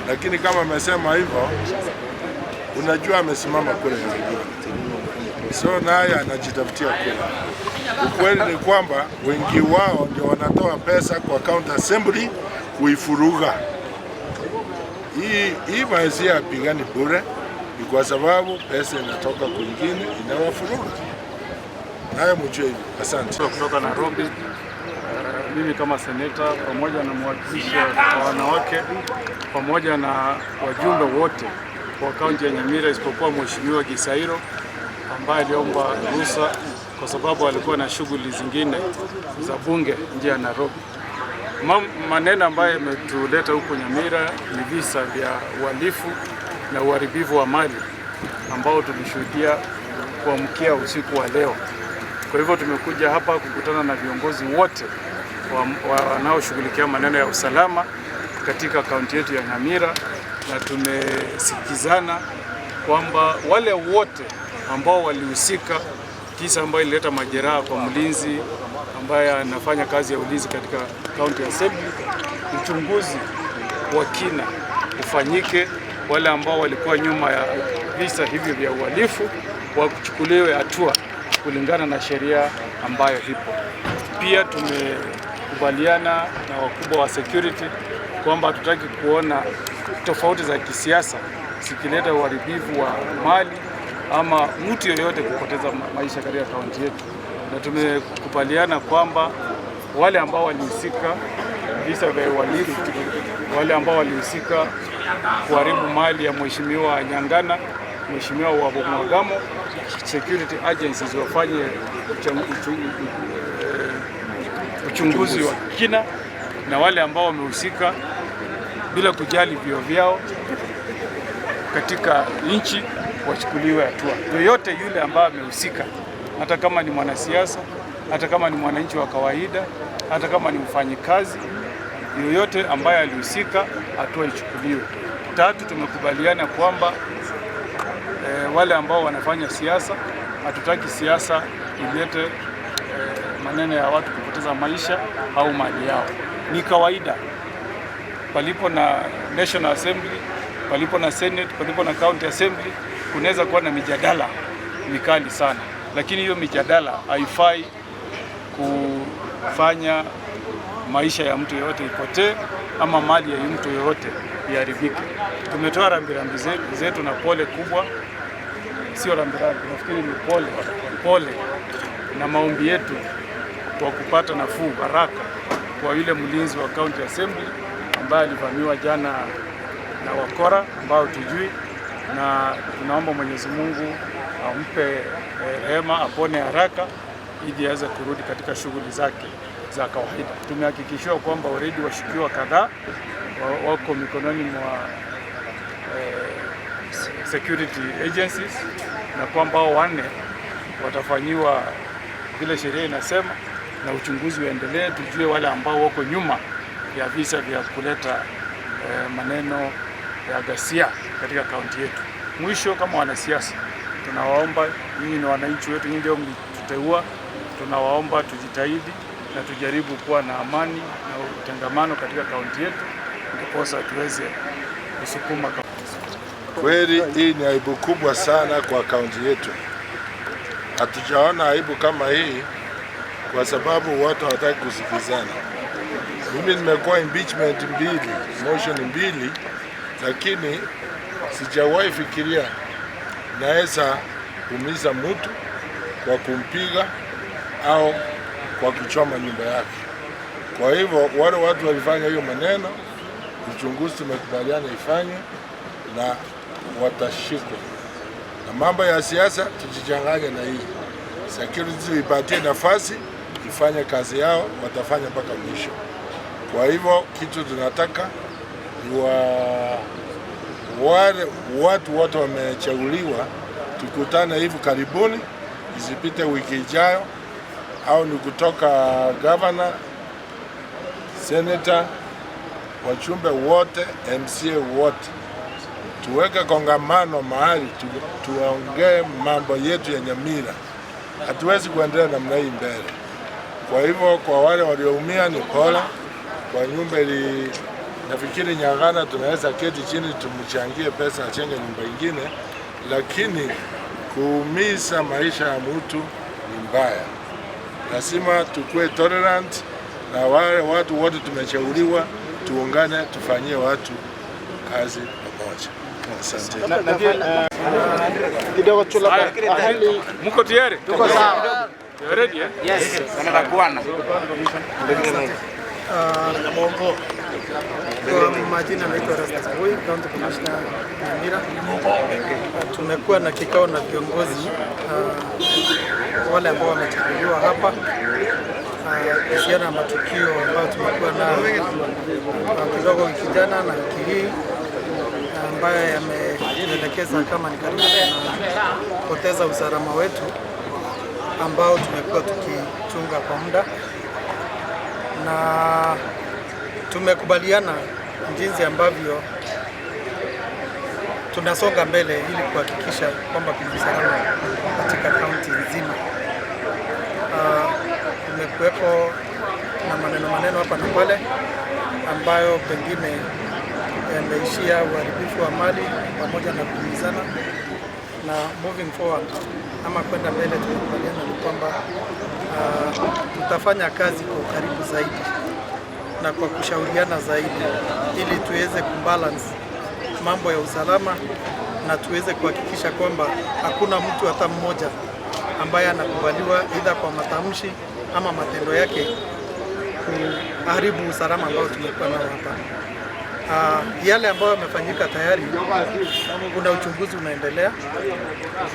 Lakini kama amesema hivyo, unajua amesimama kule ya, so naye anajitafutia kura. Ukweli ni kwamba wengi wao ndio wanatoa pesa kwa county assembly kuifuruga. Hii maesi apigani bure, ni kwa sababu pesa inatoka kwingine inawafuruga. Naye mjue hivyo. Asante. Kutoka Nairobi. Mimi kama seneta pamoja na mwakilishi wa wanawake pamoja na wajumbe wote wa kaunti ya Nyamira isipokuwa Mheshimiwa Gisairo ambaye aliomba ruhusa kwa sababu alikuwa na shughuli zingine za bunge nje ya Nairobi. Maneno ambayo yametuleta huko Nyamira ni visa vya uhalifu na uharibifu wa mali ambao tulishuhudia kuamkia usiku wa leo. Kwa hivyo tumekuja hapa kukutana na viongozi wote wanaoshughulikia maneno ya usalama katika kaunti yetu ya Nyamira, na tumesikizana kwamba wale wote ambao walihusika kisa ambayo ilileta majeraha kwa mlinzi ambaye anafanya kazi ya ulinzi katika county assembly, uchunguzi wa kina ufanyike, wale ambao walikuwa nyuma ya visa hivyo vya uhalifu wachukuliwe hatua kulingana na sheria ambayo ipo. Pia tumekubaliana na wakubwa wa security kwamba hatutaki kuona tofauti za kisiasa zikileta uharibifu wa mali ama mtu yoyote kupoteza maisha katika kaunti yetu, na tumekubaliana kwamba wale ambao walihusika visa vya uhalifu, wale ambao walihusika kuharibu mali ya Mheshimiwa Nyangana, Mheshimiwa wa Mwagamo, security agencies wafanye uchunguzi wa kina, na wale ambao wamehusika bila kujali vyeo vyao katika nchi wachukuliwe hatua. Yoyote yule ambaye amehusika, hata kama ni mwanasiasa, hata kama ni mwananchi wa kawaida, hata kama ni mfanyikazi, yoyote ambaye alihusika, hatua ichukuliwe. Tatu, tumekubaliana kwamba wale ambao wanafanya siasa, hatutaki siasa ilete maneno ya watu kupoteza maisha au mali yao. Ni kawaida palipo na National Assembly, palipo na Senate, palipo na County Assembly, kunaweza kuwa na mijadala mikali sana, lakini hiyo mijadala haifai kufanya maisha ya mtu yoyote ipotee ama mali ya mtu yoyote iharibike. Tumetoa rambirambi zetu na pole kubwa, sio rambirambi, nafikiri ni pole pole, na maombi yetu kwa kupata nafuu haraka kwa yule mlinzi wa County Assembly ambaye alivamiwa jana na wakora ambao tujui, na tunaomba Mwenyezi Mungu ampe rehema, apone haraka ili aweze kurudi katika shughuli zake za kawaida. Tumehakikishiwa kwamba already washukiwa kadhaa wako mikononi mwa security agencies na kwamba hao wanne watafanyiwa vile sheria inasema na uchunguzi uendelee, tujue wale ambao wako nyuma ya visa vya kuleta maneno ya ghasia katika kaunti yetu. Mwisho, kama wanasiasa, tunawaomba nyinyi ni wananchi wetu, nyinyi ndio mlituteua, tunawaomba tujitahidi na tujaribu kuwa na amani na utengamano katika kaunti yetu, ndiposa tuweze kusukuma. Kweli hii ni aibu kubwa sana kwa kaunti yetu. Hatujaona aibu kama hii kwa sababu watu hawataki kusikizana. Mimi nimekuwa impeachment mbili, motion mbili, lakini sijawahi fikiria naweza umiza mtu kwa kumpiga au kwa kuchoma nyumba yake. Kwa hivyo wale watu walifanya hiyo maneno, uchunguzi tumekubaliana ifanywe na watashikwa. Na mambo ya siasa tujichanganye na hii. Security ipatie nafasi ifanye kazi yao, watafanya mpaka mwisho. Kwa hivyo kitu tunataka ni wale watu wote wamechaguliwa, tukutane hivi karibuni, isipite wiki ijayo, au ni kutoka governor, senator, wajumbe wote, MCA wote, tuweke kongamano mahali tuongee mambo yetu ya Nyamira. Hatuwezi kuendelea namna hii mbele. Kwa hivyo kwa wale walioumia ni pole, kwa nyumba Nafikiri Nyagana tunaweza keti chini tumchangie pesa achenge nyumba ingine, lakini kuumiza maisha ya mtu ni mbaya. Lazima tukue tolerant na wale watu wote tumechaguliwa, tuungane, tufanyie watu kazi pamoja. Asante. Kidogo tu labda hali Mko tayari? Tuko sawa. You ready, eh? Yes. Kwa majina naitwa Rastus Boy, County Commissioner Nyamira. Tumekuwa na kikao na viongozi wale ambao wamechaguliwa hapa kuhusiana na matukio ambayo tumekuwa nayo kidogo wiki jana na wiki hii ambayo yametuelekeza kama ni karibu tunapoteza usalama wetu ambao tumekuwa tukichunga kwa muda, na tumekubaliana jinsi ambavyo tunasonga mbele ili kuhakikisha kwamba kuna usalama katika kaunti nzima. Kumekuwepo na maneno maneno hapa na pale ambayo pengine yameishia uharibifu wa mali pamoja na kuumizana, na moving forward ama kwenda mbele, tumekubaliana ni kwamba tutafanya kazi kwa ukaribu zaidi na kwa kushauriana zaidi ili tuweze kubalance mambo ya usalama na tuweze kuhakikisha kwamba hakuna mtu hata mmoja ambaye anakubaliwa aidha kwa matamshi ama matendo yake kuharibu usalama ambao tumekuwa nao hapa. Yale ambayo yamefanyika tayari, kuna uchunguzi unaendelea,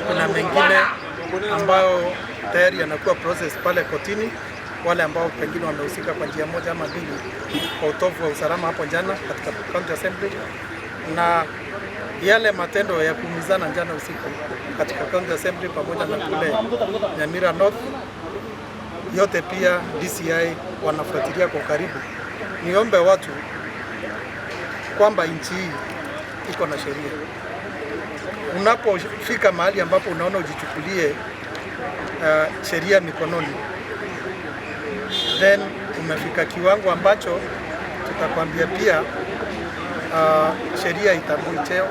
kuna mengine ambayo tayari yanakuwa process pale kotini, wale ambao pengine wamehusika kwa njia moja ama mbili kwa utovu wa usalama hapo jana katika County Assembly, na yale matendo ya kuumizana jana usiku katika County Assembly pamoja na kule Nyamira North, yote pia DCI wanafuatilia kwa karibu. Niombe watu kwamba nchi hii iko na sheria. Unapofika mahali ambapo unaona ujichukulie sheria mikononi, then umefika kiwango ambacho tutakwambia pia sheria itambui cheo,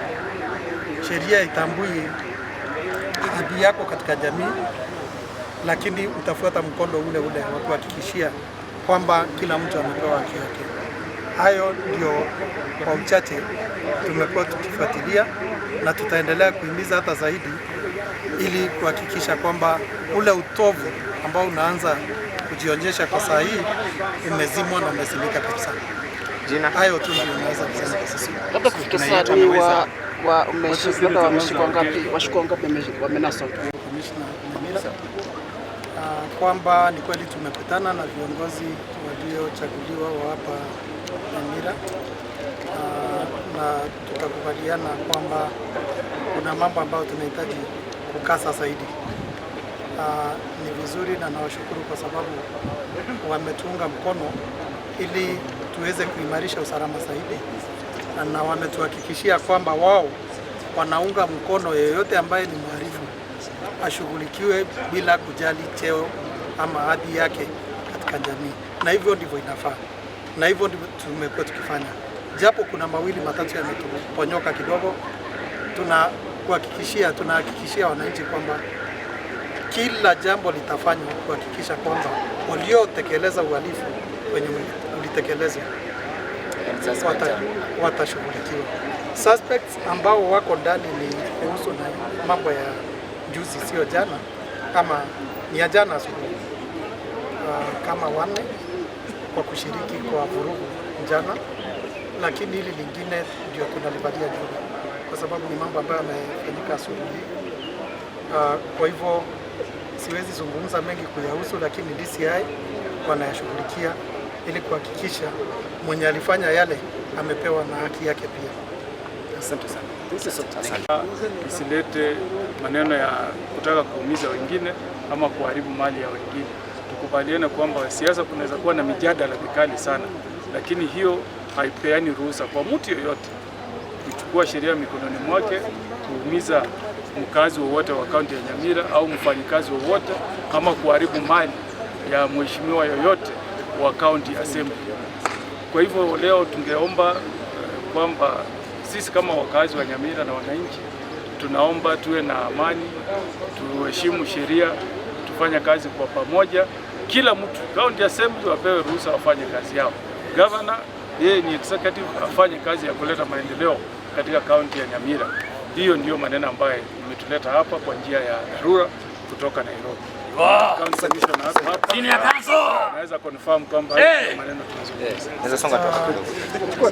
sheria itambui hadhi yako katika jamii, lakini utafuata mkondo ule ule wa kuhakikishia kwamba kila mtu amepewa haki yake. Hayo ndio kwa uchache tumekuwa tukifuatilia na tutaendelea kuhimiza hata zaidi, ili kuhakikisha kwamba ule utovu ambao unaanza kujionyesha kwa saa hii umezimwa na umezimika kabisa. Jina. Hayo tu ndio naweza kusema kwa sasa. Labda kufikia sasa ni wa labda wameshikwa ngapi, washikwa ngapi wamenaswa? Commissioner Nyamira kwamba ni kweli tumekutana na viongozi waliochaguliwa wa hapa Nyamira na tukakubaliana kwamba kuna mambo ambayo tunahitaji kukasa zaidi. Ni vizuri na nawashukuru kwa sababu wametuunga mkono ili tuweze kuimarisha usalama zaidi, na wametuhakikishia kwamba wao wanaunga mkono yeyote ambaye ni mhalifu ashughulikiwe bila kujali cheo ama hadhi yake katika jamii, na hivyo ndivyo inafaa, na hivyo ndivyo tumekuwa tukifanya, japo kuna mawili matatu yametuponyoka kidogo. Tunahakikishia wananchi kwamba kila jambo litafanywa kuhakikisha kwamba waliotekeleza uhalifu wenye ulitekelezwa watashughulikiwa. Suspects ambao wako ndani ni kuhusu na mambo ya juzi, sio jana, ama ni ya jana asubuhi, kama wanne kwa kushiriki kwa vurugu jana, lakini hili lingine ndio tunalivalia juu kwa sababu ni mambo ambayo yamefanyika asubuhi. Kwa hivyo siwezi zungumza mengi kuyahusu, lakini DCI wanayashughulikia ili kuhakikisha mwenye alifanya yale amepewa na haki yake pia. Asante sana. Isilete maneno ya kutaka kuumiza wengine ama kuharibu mali ya wengine. Tukubaliane kwamba siasa kunaweza kuwa na mijadala mikali sana, lakini hiyo haipeani ruhusa kwa mtu yoyote kuchukua sheria mikononi mwake kuumiza mkazi wowote wa kaunti ya Nyamira au mfanyikazi wowote ama kuharibu mali ya mheshimiwa yoyote wa county assembly. Kwa hivyo leo tungeomba kwamba sisi kama wakazi wa Nyamira na wananchi tunaomba tuwe na amani, tuheshimu sheria, tufanye kazi kwa pamoja. Kila mtu, county assembly wapewe ruhusa wafanye kazi yao. Governor yeye ni executive, afanye kazi ya kuleta maendeleo katika kaunti ya Nyamira. Hiyo ndiyo maneno ambayo imetuleta hapa kwa njia ya dharura kutoka Nairobi. County Commissioner hapa naweza confirm kwamba hayo ndio maneno tunazungumza. Naweza songa tu kidogo.